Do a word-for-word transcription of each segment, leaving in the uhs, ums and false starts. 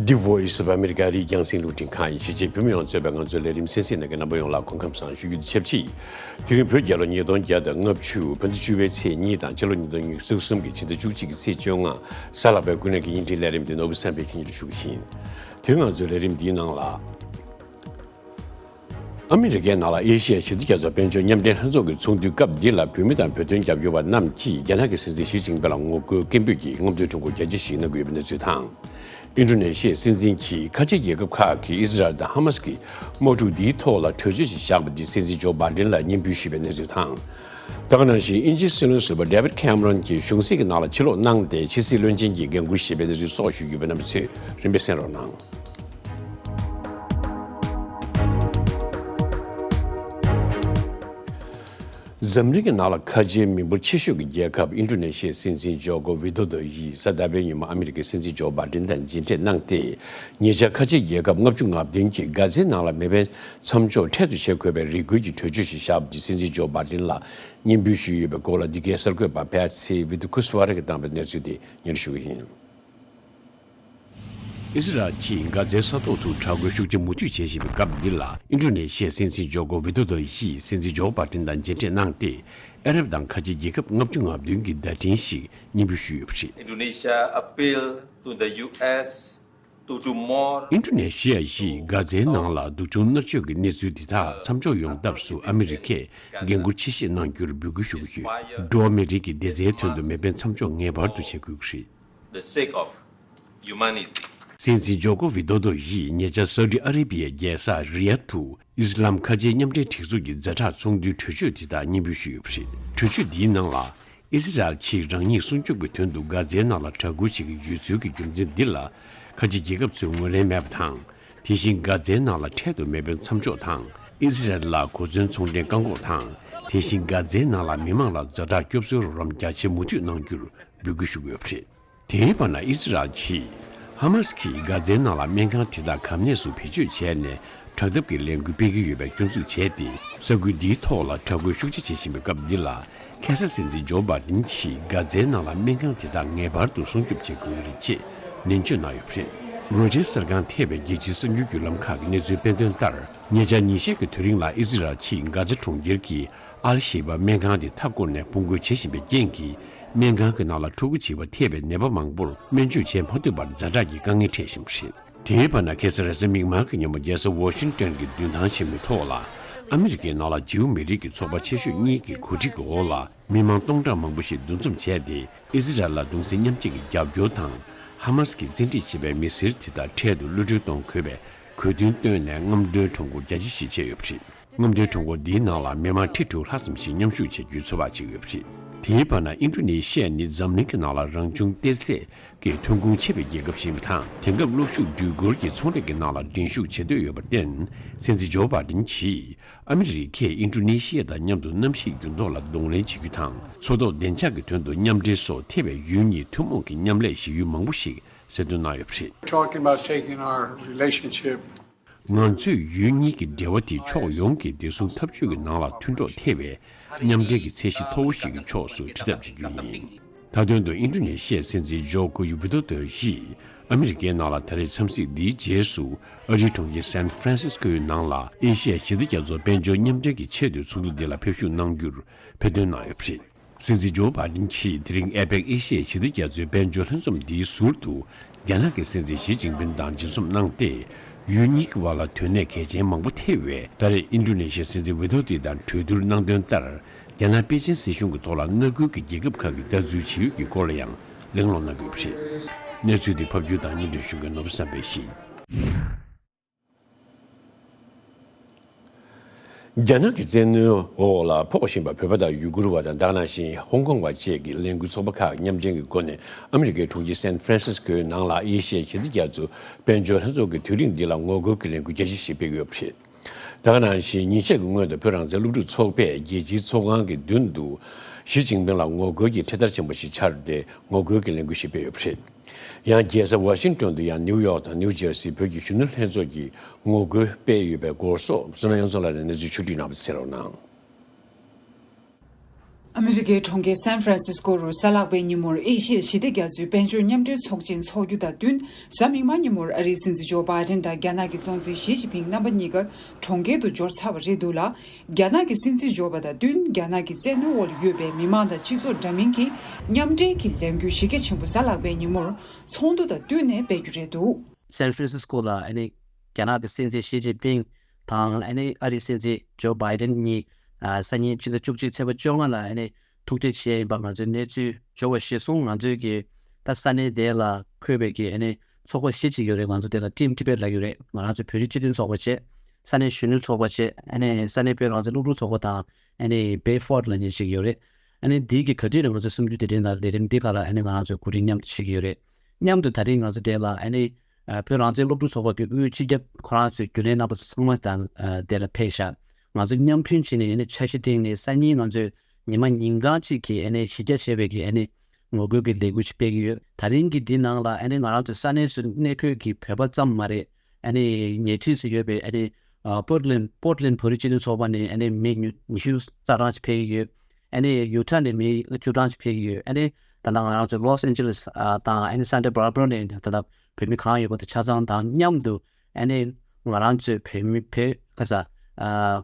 The Voice of America རིགས་རྒྱང་སྲིང་རླུང་འཕྲིན་ཁང་ཡིན། གཞིས་བྱེས་བོད་མི་ཡོངས་གཙོས་པའི་ང་ཚོའི་ལས་རིམ་གསན་གཟིགས་གནང་མཁན་རྣམ་པ་ཡོངས་ལ་སྐུ་ཁམས་བཟང་ཞུ་རྒྱུ་དང་ཆབས་ཅིག་དེ་རིང་བོད་རྒྱལ་ལོ་ཉིས་སྟོང་བརྒྱ་དང་ལྔ་བཅུ་བོད་ཟླ་བཅུ་པའི་ཚེས་གཉིས་དང་ཕྱི་ལོ་ཉིས་སྟོང་ཉི་ཤུ་རྩ་གསུམ་གྱི་ཕྱི་ཟླ་བཅུ་གཅིག་གི་ཚེས་བཅོ་ལྔ། གཟའ་ལྷག་པའི་ཀུན་གླེང་གི་བརྙན་འཕྲིན་ལས་རིམ་འདི་ནོར་བུ་བསམ་འཕེལ་གྱིས་སྙན་སྒྲོན་ཞུ་གི་ཡིན། དེ་རིང་ང་ཚོའི་ལས་རིམ་འདིའི་ནང་ལ། ཨ་མི་རི་ཀའི་ནང་ལ་ཨེ་ཤི་ཡ་ཞི་བདེ་རྒྱ་མཚོ་དཔལ་འབྱོར་མཉམ་འབྲེལ་ལྷན་ཚོགས་ཀྱི་ཚོགས་འདུའི་སྐབས་འདི་ལ་བོད་མི་དང་བོད་དོན་རྒྱབ་སྐྱོར་བ་རྣམས་ཀྱིས་རྒྱ་ནག་གི་སྲིད་འཛིན་ཞི་ཅིན་ཕིང་ལ་ངོ་རྒོལ་སྐད་འབོད་ཀྱིས་རྔམ་སྟོན་ཁྲོམ་སྐོར་རྒྱ་ཆེ་ཞིག་གནང་གི་ཡོད་པའི་གནས་ཚུལ་དང་། ཨིན་ཌོ་ནེ་ཤི་ཡའི་སྲིད་འཛིན་གྱིས་ཁ་ཆེ་རྒྱལ་ཁབ་ཁག་གིས་ཨི་ཟི་རལ་དང་ཧ་མ་སི་གི་དམག་འཁྲུག་འདིའི་ཐོག་ལ་གྲོས་ཆོད་ཅིག་བཞག་པ་འདི་སྲིད་འཛིན་ཇོ་བྷའི་ཌེན་ལ་སྙན་འབུལ་ཞུས་པའི་གནས་ཚུལ་དང་། ད་ག་ནང་བཞིན་དབྱིན་ཇིའི་སྲིད་བློན་ཟུར་པ་ཌེ་བིད་ཁེམ་རོན་གྱིས་གཞུང་སྲིད་ཀྱི་ནང་ལ་ཕྱིར་ལོག་གནང་སྟེ་ཕྱི་སྲིད་བློན་ཆེན་གྱི་འགན་འཁུར་བཞེས་པའི་གནས་ཚུལ་སོགས་ཞུ་རྒྱུ་ཡོད་པས་རྣམ་པ་ཚོས་རིམ་པས་གསན་རོགས་གནང་། འཛམ་གླིང་གི་ནང་ལ་ཁ་ཆེའི་མི་འབོར་ཆེ་ཤོས་ཀྱི་རྒྱལ་ཁབ་ཨིན་ཌོ་ནེ་ཤི་ཡའི་སྲིད་འཛིན་ཇོ་ཀོ་ཝི་དོ་དོ་ཡིས་གཟའ་ཟླ་བའི་ཉིན་མོ་ཨ་མི་རི་ཀའི་སྲིད་འཛིན་ཇོ་བྷའི་ཌེན་དང་མཇལ་འཕྲད་གནང་སྟེ། ཉེ་ཆར་ཁ་ཆེའི་རྒྱལ་ཁབ་ལྔ་བཅུ་ང་བདུན་གྱིས་གྷ་ཛའི་ནང་ལ་མེ་འཕེན་མཚམས་འཇོག་འཕྲལ་དུ་བྱེད་དགོས་པའི་རེ་སྐུལ་གྱི་གྲོས་ཆོད་ཞིག་བཞག་པ་དེ་སྲིད་འཛིན་ཇོ་བྷའི་ཌེན་ལ་སྙན་འབུལ་ཞུས་ཡོད་པའི་སྐོར་ལ། འདི་གའི་གསར་འགོད་པ་པེ་ཚི་ཝི་ཏུ་ཁུ་སི་ཝ་ར་གིས་བཏང་པའི་གནས་ཚུལ་དེ་སྙན་སྒྲོན་ཞུ་གི་ཡིན། ཨི་ཟི་རལ་གྱིས་གྷ་ཛའི་ས་ཐོག་ཏུ་དྲག་རྒོལ་ཤུགས་ཆེ་མུ་མཐུད་བྱེད་བཞིན་པའི་སྐབས་འདི་ལ། ཨིན་ཌོ་ནེ་ཤི་ཡའི་སྲིད་འཛིན་ཇོ་ཀོ་ཝི་དོ་དོ་ཡིས་སྲིད་འཛིན་ཇོ་བྷའི་ཌེན་དང་མཇལ་འཕྲད་གནང་སྟེ། ཨ་རབ་དང་ཁ་ཆེ་རྒྱལ་ཁབ་ལྔ་བཅུ་ང་བདུན་གྱི་བརྡ་འཕྲིན་ཞིག་སྙན་འབུལ་ཞུས་ཡོད་པ་རེད། Indonesia appeal to the U S to do more. ཨིན་ཌོ་ནེ་ཤི་ཡ་ཡིས་གྷ་ཛའི་ནང་ལ་སྡུག་སྦྱོང་མནར་གཅོད་ཀྱི་གནས་ཚུལ་འདི་དག་མཚམས་འཇོག་ཡོང་ཐབས་སུ་ཨ་མི་རི་ཀས་འགན་འཁུར་ཆེ་བཞེས་གནང་རྒྱུར་འབོད་སྐུལ་ཞུ་གི་ཡོད། འགྲོ་བ་མིའི་རིགས་ཀྱི་བདེ་རྩའི་དོན་དུ་མེ་འཕེན་མཚམས་འཇོག་ངེས་པར་དུ་བྱེད་དགོས་ཀྱི་རེད། The sake of humanity. སྲིད་འཛིན་ཇོ་ཀོ་ཝི་དོ་དོ་ཡིས་ཉེ་ཆར་སའུ་ཌི་ཨ་རེ་བྷི་ཡའི་རྒྱལ་ས་རི་ཡཱད་དུ་ཨི་སི་ལམ་ཁ་ཆེའི་མཉམ་འབྲེལ་སྒྲིག་འཛུགས་ཀྱི་ཛ་དྲག་ཚོགས་འདུའི་གྲོས་ཆོད་དེ་དག་སྙན་འབུལ་ཞུས་ཡོད་པ་རེད། གྲོས་ཆོད་འདིའི་ནང་ལ། ཨི་སི་རལ་གྱིས་རང་ཉིད་སྲུང་སྐྱོབ་ཀྱི་དོན་དུ་གྷ་ཛའི་ནང་ལ་དྲག་རྒོལ་བྱེད་ཀྱི་ཡོད་ཚུལ་གྱི་རྒྱུ་མཚན་འདི་ལ། ཁ་ཆེ་རྒྱལ་ཁབ་ཚོས་ངོས་ལེན་མེད་པ་དང་། དེ་བཞིན་གྷ་ཛའི་ནང་ལ་འཕྲལ་དུ་མེ་འཕེན་མཚམས་འཇོག་དང་། ཨི་སི་རལ་ལ་གོ་མཚོན་ཚོང་འབྲེལ་བཀག་འགོག་དང་། དེ་བཞིན་གྷ་ཛའི་ནང་ལ་མི་མང་ལ་ཛ་དྲག་སྐྱོབ་གསོའི་རོགས་རམ་རྒྱ་ཆེ་མུ་མཐུད་གནང་རྒྱུར་འབོད་སྐུལ་ཞུ་གི་ཡོད་པ་རེད། དེའི་བར་ན་ཨི་སི་རལ་གྱིས་ཧ་མ་སི་ཀྱིས་གྷ་ཛའི་ནང་ལ་སྨན་ཁང་དེ་དག་གམ་གནས་སུ་བེད་སྤྱོད་བྱས་ནས་དྲག་འཐབ་ཀྱི་ལས་འགུལ་སྤེལ་གྱི་ཡོད་པའི་སྐྱོན་འཛུགས་བྱས་ཏེ། ས་ཁུལ་འདིའི་ཐོག་ལ་དྲག་རྒོལ་ཤུགས་ཆེ་བྱེད་བཞིན་པའི་སྐབས་འདི་ལ། ཁ་ས་སྲིད་འཛིན་ཇོ་བྷའི་ཌེན་གྱིས་གྷ་ཛའི་ནང་ལ་སྨན་ཁང་དེ་དག་ངེས་པར་དུ་སྲུང་སྐྱོབ་བྱེད་དགོས་ཀྱི་རེད་ཅེས་ནན་བརྗོད་གནང་ཡོད་པ་རེད། རོའི་ཊར་གསར་ཁང་ཐེ་བའི་རྒྱལ་སྤྱིའི་གསར་འགྱུར་བརྒྱུད་ལམ་ཁག་གིས་གནས་ཚུལ་སྤེལ་དོན་ལྟར། ཉེ་ཆར་ཉིན་ཤས་ཀྱི་དུས་རིང་ལ་ཨི་སི་རལ་གྱིས་གྷ་ཛ་གྲོང་ཁྱེར་གྱི་ཨལ་ཤེ་བྷ་སྨན་ཁང་དེ་མཐའ་བསྐོར་ནས་དཔུང་རྒོལ་བྱེད་བཞིན་པའི་རྐྱེན་གྱིས། སྨན་ཁང་གི་ནང་ལ་ཕྲུ་གུ་བྱིས་པ་ཐེ་བའི་ནད་པ་མང་པོར་སྨན་བཅོས་བྱེད་མ་ཐུབ་པར་ཛ་དྲག་གི་དཀའ་ངལ་འཕྲད་བཞིན་པ་རེད། དེའི་བར་ན་ཁ་སང་རེས་གཟའ་མིག་དམར་གྱི་ཉིན་མོ་རྒྱལ་ས་ཝ་ཤིང་ཏོན་གྱི་མདུན་ཐང་ཆེན་མོའི་ཐོག་ལ། ཨ་མི་རི་ཀའི་ནང་ལ་ཇིའུ་མི་རིགས་ཀྱི་ཚོགས་པ་ཆེ་ཤོས་གཉིས་ཀྱི་གོ་སྒྲིག་གི་འོག་ལ། མི་མང་སྟོང་ཕྲག་མང་པོ་ཞིག་འདུ་འཛོམས་བྱས་ཏེ། ཨི་སི་རལ་ལ་གདུང་སེམས་མཉམ་སྐྱེད་ཀྱི་རྒྱབ་སྐྱོར་དང་། ཧ་མ་སི་གིས་བཙན་ཁྲིད་བྱས་པའི་མི་སེར་དེ་དག་འཕྲལ་དུ་གློད་གྲོལ་གཏོང་དགོས་པའི་གྲོས་མཐུན་བཏོན་ནས་རྔམ་སྟོན་ཁྲོམ་སྐོར་རྒྱ་ཆེ་ཞིག་བྱས་ཡོད་པ་རེད། རྔམ་སྟོན་ཁྲོམ་སྐོར་འདིའི་ནང་ལ་མི་མང་ཁྲི་དྲུག་ལྷག་ཙམ་ཞིག་མཉམ་ཞུགས་བྱེད་རྒྱུའི་ཚོད་དཔག་བྱེད་ཀྱི་ཡོད་པ་རེད། དེའི་བར་ན་ཨིན་ཌོ་ནེ་ཤི་ཡ་ནི་འཛམ་གླིང་གི་ནང་ལ་རང་བྱུང་གཏེར་རྫས་ཀྱི་ཐོན་ཁུངས་ཆེ་བའི་རྒྱལ་ཁབ་ཞིག་ཡིན་པ་དང་། དེང་སྐབས་གློག་ཤུགས་འགྲུལ་འཁོར་གྱི་ཚོང་ལས་ཀྱི་ནང་ལ་འགྲན་ཞུགས་བྱེད་འདོད་ཡོད་པར་བརྟེན། སྲིད་འཛིན་ཇོ་བྷའི་ཌེན་གྱིས་ཨ་མི་རི་ཀས་ཨིན་ཌོ་ནེ་ཤི་ཡ་དང་མཉམ་དུ་གནམ་གཤིས་འགྱུར་ལྡོག་ལ་གདོང་ལེན་བྱེད་རྒྱུ་དང་། མཚོ་ཐོག་བདེ་འཇགས་ཀྱི་དོན་དུ་མཉམ་འབྲེལ་སོགས་ཐེ་བའི་ཡུལ་གཉིས་ཐུན་མོང་གི་མཉམ་ལས་བྱེད་ཡུལ་མང་པོ་ཞིག་གསལ་སྟོན་གནང་ཡོད་པ་རེད། Talking about taking our relationship ང་ཚོས་ཡུལ་གཉིས་ཀྱི་འབྲེལ་བ་དེ་ཕྱོགས་ཡོངས་ཀྱི་བདེ་སྲུང་འཐབ་ཇུས་ཀྱི་ནང་ལ་མཐུན་གྲོགས་ཐེ་བའི་མཉམ་འབྲེལ་གྱི་ཚད་གཞི་མཐོ་བོ་ཞིག་གི་ཕྱོགས་སུ་ཁྲིད་ཐབས་བྱེད་རྒྱུ་ཡིན། མཐའ་དོན་དུ་ཨིན་ཌོ་ནེ་ཤི་ཡའི་སྲིད་འཛིན་ཇོ་ཀོ་ཝི་དོ་དོ་ཡིས་ཨ་མི་རི་ཀའི་ནང་ལ་ད་རེས་འཚམས་གཟིགས་འདིའི་རྗེས་སུ་ཨ་རིའི་གྲོང་ཁྱེར་སན་ཧྥ་རན་སིས་ཀོའི་ནང་ལ་ཨེ་ཤི་ཡ་ཞི་བདེ་རྒྱ་མཚོ་དཔལ་འབྱོར་མཉམ་འབྲེལ་གྱི་ཆེད་དུ་ཚོགས་འདུ་འདི་ལ་ཕེབས་ཞུགས་གནང་རྒྱུར་ཕེབས་ཐོན་གནང་ཡོད་པ་རེད། སྲིད་འཛིན་ཇོ་བྷའི་ཌེན་གྱིས་དེ་རིང་ཨེ་པེག་ཨེ་ཤི་ཡའི་ཞི་བདེ་རྒྱ་མཚོའི་དཔལ་འབྱོར་ལྷན་འཛོམས་འདིའི་ཟུར་དུ། རྒྱ་ནག་གི་སྲིད་འཛིན་ཞི་ཅིན་ཕིན་དང་མཇལ་འཛོམས་གནང་སྟེ། ཡུལ་གཉིས་ཀྱི་བར་ལ་དོན་གནད་གལ་ཆེན་མང་པོ་ཐེ་བའི་ད་རེས་ཨིན་ཌོ་ནེ་ཤི་ཡའི་སྲིད་འཛིན་ཝི་དོ་དོ་དང་གྲོས་བསྡུར་གནང་དོན་ལྟར། རྒྱ་ནག་པེ་ཅིན་སྲིད་གཞུང་གི་ཐོག་ལ་མངའ་ཁུལ་གྱི་རྒྱལ་ཁབ་ཁག་གིས་ལྟ་ཚུལ་ཇི་ཡོད་ཀྱི་སྐོར་ལ་ཡང་གླེང་སློང་གནང་གི་ཡོད་པ་རེད། གནས་ཚུལ་འདི་ཕབ་སྒྱུར་དང་སྙན་སྒྲོན་ཞུ་མཁན་ནོར་བུ་བསམ་འཕེལ་ཡིན། རྒྱ་ནག་གི་བཙན་གནོན་འོག་ལ་ཕོག་བཞིན་པ་བོད་པ་དང་ཡུ་གུར་བ་དང་། ད་ག་ནང་བཞིན་ཧོང་ཀོང་བ་བཅས་ཀྱི་ལས་འགུལ་ཚོགས་པ་ཁག་མཉམ་འབྲེལ་གྱི་སྒོ་ནས་ཨ་མི་རི་ཀའི་གྲོང་ཁྱེར་སན་ཧྥ་རན་སིས་ཀོའི་ནང་ལ་ཨེ་ཤི་ཡའི་ཞི་བདེ་རྒྱ་མཚོ་དཔལ་འབྱོར་ལྷན་ཚོགས་ཀྱི་དུས་རིམ་འདི་ལ་ངོ་རྒོལ་གྱི་ལས་འགུལ་རྒྱ་ཆེ་ཞིག་སྤེལ་གྱི་ཡོད་པ་རེད། ད་ག་ནང་བཞིན་ཉིན་ཤས་ཀྱི་སྔོན་དུ་བོད་རང་བཙན་སློབ་ཕྲུག་ཚོགས་པས་རྒྱལ་སྤྱིའི་ཚོགས་ཁང་གི་མདུན་དུ་ཞི་ཅིན་ཕིང་ལ་ངོ་རྒོལ་གྱི་འཕྲེད་དར་ཆེན་པོ་ཞིག་འཕྱར་ཏེ་ངོ་རྒོལ་གྱི་ལས་འགུལ་ཞིག་སྤེལ་ཡོད་པ་རེད། ཡང་རྒྱལ་ས་ཝ་ཤིང་ཏོན་དུ་ཡང་ནིའུ་ཡོག་དང་ནིའུ་ཇར་སིའི་བོད་ཀྱི་གཞོན་ནུ་ལྷན་ཚོགས་ཀྱིས་ངོ་རྒོལ་སྤེལ་ཡོད་པའི་སྐོར་སོགས་བསོད་ནམས་དབྱངས་མཚོ་ལགས་ནས་གནས་ཚུལ་ཕྱོགས་བསྒྲིགས་གནང་བ་གསན་རོགས་གནང་། ཨ་མི་རི་ཀའི་གྲོང་ཁྱེར་སན་ཧྥ་རན་སིས་ཀོ་རུ་གཟའ་ལྷག་པའི་ཉིན་མོར་ཨེ་ཤི་ཡ་ཞི་བདེ་རྒྱ་མཚོའི་དཔལ་འབྱོར་མཉམ་འབྲེལ་ཚོགས་ཆེན་འཚོགས་རྒྱུ་དང་བསྟུན། གཟའ་མིག་དམར་ཉིན་མོར་ཨ་རིའི་སྲིད་འཛིན་ཇོ་བྷའི་ཏན་དང་རྒྱ་ནག་གི་གཙོ་འཛིན་ཞི་ཅིན་ཕིང་རྣམ་པ་གཉིས་ཀ་གྲོང་ཁྱེར་དུ་འབྱོར་ཚར་བ་རེད་འདུག་ལ། རྒྱ་ནག་གི་སྲིད་འཛིན་འབྱོར་བ་དང་བསྟུན། རྒྱ་ནག་གི་བཙན་གནོན་འོག་ལ་ཡོད་པའི་མི་མང་དང་སྤྱི་ཚོགས་འདྲ་མིན་གྱིས་མཉམ་འབྲེལ་གྱི་ལས་འགུལ་གཞི་རྒྱ་ཆེན་པོ་གཟའ་ལྷག་པའི་ཉིན་མོར་ཚོགས་འདུ་དང་བསྟུན་ནས་སྤེལ་རྒྱུ་རེད་འདུག། སན་ཧྥ་རན་སིས་ཀོ་ལ་ཨ་ནི་རྒྱ་ནག་གི་སྲིད་འཛིན་ཞི་ཅིན་ཕིང་དང་ཨ་ནི་ཨ་རིའི་སྲིད་འཛིན་ཇོ་བྷའི་ཏན་གཉིས། ཨ། སང་ཉིན་ཕྱི་ཟླ་བཅུ་གཅིག་ཚེས་པ་བཅོ་ལྔ་ལ་ཨ་ནི་ཐུག་འཕྲད་བྱས་ཡིན་པ་ང་ཚོའི་གནས་ཚུལ་འབྱོར་བ་གཞིར་བཟུང་། ང་ཚོའི་གི་ད་ས་གནས་དེ་ལ་འཁོད་པའི་གི་ཨ་ནི་ཚོགས་པ་བཞི་ཅིག་ཡོད་རེད། ང་ཚོ་དེ་ལ་ཊིམ་ཊི་བེཊ་ལབ་ཡོད་རེད། ང་རང་ཚོ་བོད་རིགས་སྤྱི་མཐུན་ཚོགས་པ་བྱས། ས་གནས་གཞོན་ནུ་ཚོགས་པ་བྱས། ཨ་ནི་ས་གནས་བོད་རང་བཙན་སློབ་ཕྲུག་ཚོགས་པ་དང་། ཨ་ནི་བྷེ་ཕོར་ཌི་ལབ་མཁན་ཞིག་ཡོད་རེད། ཨ་ནི་འདི་གི་ག་དུས་ནས་ང་ཚོ་གསུམ་བཅུ་དེ་རིང་ལ་ལས་རིམ་འདི་ག་ལ་ཨ་ནི་ང་རང་ཚོས་གོ་སྒྲིག་མཉམ་དུ་བྱེད་ཀྱི་ཡོད་རེད། མཉམ་དུ་ད་རིང་ང་ཚོ་དེ་ལ་ཨ་ནི་ཨ། བོད་རང་བཙན་སློབ་ཕྲུག་ཚོགས་པ་གི་དབུས་སྤྱི་ཁྱབ་ཁོ་རང་ཚོའི་རྒྱུན་ལས་རྣམ་པ་ཚོ་ཚང་མ་དང་། ཨ། དེ་ལ་ཕེབས་ཤག། ང་ཚོ་མཉམ་མཐུན་བྱས་ནས་ཨ་ནི་འཆར་གཞི་བཏིང་ནས་སང་ཉིན་ང་ཚོས་ཉི་མ་ཉིན་གང་གཅིག་གི་ཨ་ནི་གཞི་རྒྱ་བྱས་པའི་གི་ཨ་ནི་ངོ་རྒོལ་གྱི་ལས་འགུལ་ཞིག་སྤེལ་གྱི་ཡོད། ད་རིང་གི་འདི་ནང་ལ་ཨ་ནི་ང་རང་ཚོའི་ས་གནས་སུ་གནས་འཁོད་ཀྱི་བོད་པ་ཙམ་མ་རེད། ཨ་ནི་ཉེ་འཁྲིས་སུ་ཡོད་པའི་ཨ་ནི་ཨ། པོར་ཊི་ལེན། པོར་ཊི་ལེན་བོད་རིགས་སྤྱི་མཐུན་ཚོགས་པ་ནས་ཨ་ནི་མི་ཉི་ཉི་ཤུ་རྩ་གྲངས་ཤིག་ཕེབས་ཀྱི་ཡོད། ཨ་ནི་ཡུ་ཊ་ནས་མི་བཅུ་གྲངས་ཤིག་ཕེབས་ཀྱི་ཡོད། ཨ་ནི་ད་ལྟ་ང་རང་ཚོ་ལོས་ཨན་ཇེ་ལེས། ཨ། དང་ཨ་ནི་སན་ཊ་བྷར་བྷ་ར་ནས་ད་ལྟ་བོད་མི་གང་ཡོད་པ་དེ་ཆ་ཚང་དང་མཉམ་དུ། ཨ་ནི་ང་རང་ཚོའི་བོད་མི་བོད་ག་ས། ཨ།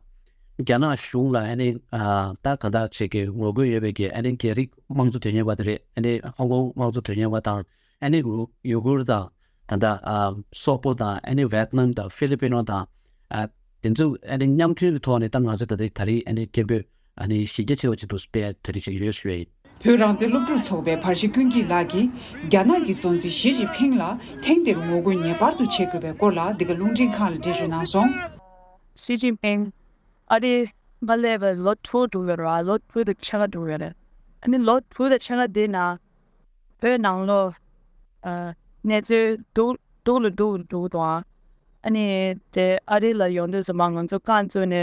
རྒྱ་ནག་གཞུང་ལ་ཨ་ནི། ཨ། ད་ག་འདྲ་བྱེད་ཀྱི་ངོ་རྒོལ་ཡོད་པའི་གི་ཨ་ནི་རྒྱ་རིགས་དམངས་གཙོ་དོན་གཉེར་བ་དེ་རེད། ཨ་ནི་ཧོང་ཀོང་དམངས་གཙོ་དོན་གཉེར་བ་དང་། ཨ་ནི་ཡུ་ཡུ་གུར་དང་། ད་ལྟ། ཨ། སོག་པོ་དང་། ཨ་ནི་ཝེ་ཏི་ནམ་དང་ཧྥི་ལི་པི་ནོ་དང་། ཨ། དེ་ཚོ་ཨ་ནི་མཉམ་མཐུན་གྱི་ཐོག་ནས་ད་ང་ཚོ་ད་ལྟ་ད་རེས་ཨ་ནི་སྐད་འབོད་ཨ་ནི་གཞི་རྒྱ་ཆེ་བ་ཅིག་ཏུ་སྤེལ་ད་རེས་བྱེད་ཀྱི་ཡོད་ཞུ་ཡ་ཡིན། བོད་རང་བཙན་སློབ་ཕྲུག་ཚོགས་པའི་བར་ཞི་ཀུན་གྱིས་ལགས་ཀྱིས་རྒྱ་ནག་གི་གཙོ་འཛིན་ཞི་ཅིན་ཕིང་ལ་ཐེངས་འདིར་ངོ་རྒོལ་ངེས་པར་དུ་བྱེད་དགོས་པའི་སྐོར་ལ་འདི་ག་རླུང་འཕྲིན་ཁང་ལ་འགྲེལ་བརྗོད་གནང་སོང་། ཞི་ཅིན་ཕིང་ཨ་རི་མ་སླེབས་པར་ལོ་དྲུག་འགྲོ་གི་རེད། ལོ་དྲུག་དང་ཕྱེད་ཀ་འགྲོ་གི་རེད། ཨ་ནི་ལོ་དྲུག་དང་ཕྱེད་ཀ་དེ་ནང་བོད་ནང་ལོགས། ཨ། གནས་ཚུལ་སྡུག་སྡུག་ལ་སྡུག་འགྲོ་གི་འདུག། ཨ་ནི་དེ་ཨ་རི་ལ་ཡོང་དུས་ཙམ་པ་ང་ཚོ་རྐང་བཙུགས་ནས།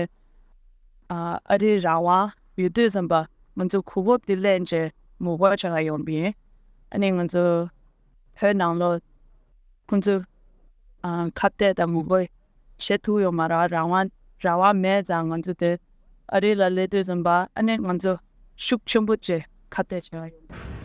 ཨ། ཨ་རིའི་རང་དབང་ཡོད་དུས་ཙམ་པ་ང་ཚོ་གོ་སྐབས་དེ་ལེན་བྱས་ངོ་རྒོལ་བྱེད་ག་ཡོང་པ་ཡིན། ཨ་ནི་ང་ཚོ་བོད་ནང་ལོགས་ཁོང་ཚོ། ཨ། ཁ་གཏད་དང་ངོ་རྒོལ་བྱེད་ཐུབ་ཡོད་མ་རེད། རང་དབང་རང་དབང་མེད་ཙང་ང་ཚོ་དེ་ཨ་རི་ལ་སླེབས་དུས་ཙམ་པ་ཨ་ནི་ང་ཚོ་ཤུགས་ཆེན་པོ་བྱས་ཁ་གཏད་བྱས་པ་ཡིན།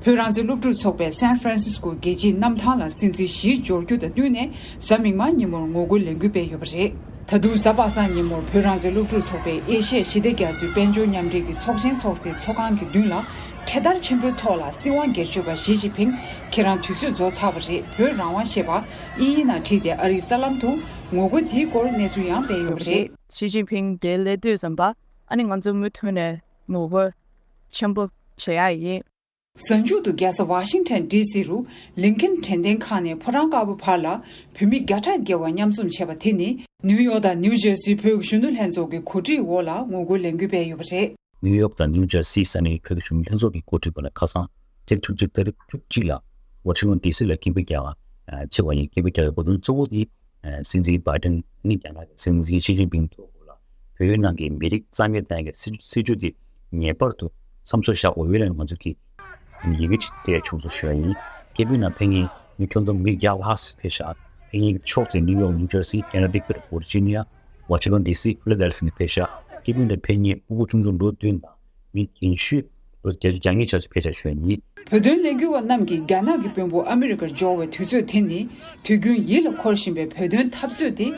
བོད་རང་བཙན་སློབ་ཕྲུག་ཚོགས་པས་སན་ཧྥ་རན་སིས་ཀོ་རྒྱལ་སྤྱིའི་གནམ་ཐང་ལ་སྲིད་འཛིན་ཞིའི་འབྱོར་རྒྱུ་དང་བསྟུན་ནས་གཟའ་མིག་དམར་ཉིན་མོར་ངོ་རྒོལ་ལས་འགུལ་སྤེལ་ཡོད་པ་རེད། ད་དུང་གཟའ་པ་སངས་ཉིན་མོར་བོད་རང་བཙན་སློབ་ཕྲུག་ཚོགས་པས་ཨེ་ཤ་ཡ་ཞི་བདེ་རྒྱ་མཚོའི་དཔལ་འབྱོར་མཉམ་འབྲེལ་གྱི་ཚོགས་ཆེན་འཚོགས་སའི་ཚོགས་ཁང་གི་མདུན་ལ་འཕྲེད་དར་ཆེན་པོའི་ཐོག་ལ་སྲིད་དབང་སྒེར་གཅོད་པ་ཞི་ཅིན་ཕིང་ཁྱེད་རང་དུས་ཚོད་རྫོགས་ཚར་བ་རེད། བོད་རང་དབང་ཞེས་པ་དབྱིན་ཡིག་ནང་བྲིས་ཏེ་ཨ་རིའི་གསར་ལམ་དུ་ངོ་རྒོལ་དེའི་སྐོར་གནས་ཚུལ་ཡང་སྤེལ་ཡོད་པ་རེད། ཞི་ཅིན་ཕིང་འདིར་སླེབས་དུས་ཙམ་པ་ཨ་ནི་ང་ཚོ་མུ་མཐུད་ནས་ངོ་རྒོལ་ཆེན་པོ་བྱེད་ཡ་ཡིན། གཟའ་མཇུག་ཏུ་རྒྱལ་ས་ཝ་ཤིང་ཊོན་ཌི་སི་རུ་ལིན་ཁན་དྲན་རྟེན་ཁང་ནས་ཕོ་བྲང་དཀར་པོ་བར་ལ་བོད་མི་བརྒྱ་ཕྲག་བརྒལ་བ་མཉམ་འཛོམས་བྱས་པ་དེ་ནི་ནིའུ་ཡོག་དང་ནིའུ་ཇར་སིའི་བོད་ཀྱི་གཞོན་ནུ་ལྷན་ཚོགས་ཀྱི་གོ་སྒྲིག་འོག་ལ་ངོ་རྒོལ་ལས་འགུལ་སྤེལ་ཡོད་པ་རེད། ནིའུ་ཡོག་དང་ནིའུ་ཇར་སིའི་ས་གནས་བོད་ཀྱི་གཞོན་ནུ་ལྷན་ཚོགས་ཀྱི་འགོ་ཁྲིད་པ་ལ་ཁ་སང་ཚེས་བཅུ་གཅིག་ཏ་རིག་བཅུ་གཅིག་ལ་ཝ་ཤིང་ཊོན་ཌི་སི་ལ་སྐད་འབོད་རྒྱག་པ་བྱས་པ་ཡིན། སྐད་འབོད་རྒྱག་པའི་གོ་དོན་གཙོ་བོ་དེ་སྲིད་འཛིན་བྷའི་ཏན་ནི་རྒྱ་ནག་གི་སྲིད་འཛིན་ཞི་ཅིན་ཕིང་ཐོག་ལ་བོད་ནང་གི་མི་རིགས་རྩ་མེད་གཏོང་གི་སྲིད་སྲིད་ཇུས་དེ་ངེས་པར་དུ་མཚམས་འཇོག་བཞག་དགོས་པའི་ལན་ང་ཚོ་གིས་ཡི་གེ་ཅིག་སྤྲད་ཆོག་ཏུ་ཞུ་བ་ཡིན། སྐད་འབོད་ནང་ཕེབས་མཁན་མི་ཁྱོན་བསྡོམས་མི་བརྒྱ་ལྷག་ཙམ་ཕེབས་ཤག། ཕེབས་མཁན་གྱི་ཕྱོགས་གཅིག་ནིའུ་ཡོག་ནིའུ་ཇར་སི་ཀེ་ན་ཌི་ཀཊ་ཝར་ཇི་ནི་ཡ། ཝ་ཤིང་ཊོན་ཌི་སི། ཕི་ལ་ཌེལ་ཕི་ཡ་ནས་ཕེབས་ཤག། སྐད་འབོད་དེར་ཕེབས་མཁན་ཕྲུ་གུ་ཆུང་ཆུང་ལོ་བདུན་དང་མི་རྒན་ཤོས་ལོ་བརྒྱད་ཅུ་གྱ་གཉིས་ཆ་ཙམ་ཕེབས་ཤག་ཞུ་ཡ་ཡིན། བོད་དོན་ལས་འགུལ་བ་རྣམས་ཀྱིས་རྒྱ་ནག་གི་དཔོན་པོ་ཨ་མི་རི་ཀར་འབྱོར་བའི་དུས་ཚོད་དེ་ནི་དུས་རྒྱུན་ཡིད་ལ་འཁོར་བཞིན་པའི་བོད་དོན་འཐབ་རྩོད་དེ་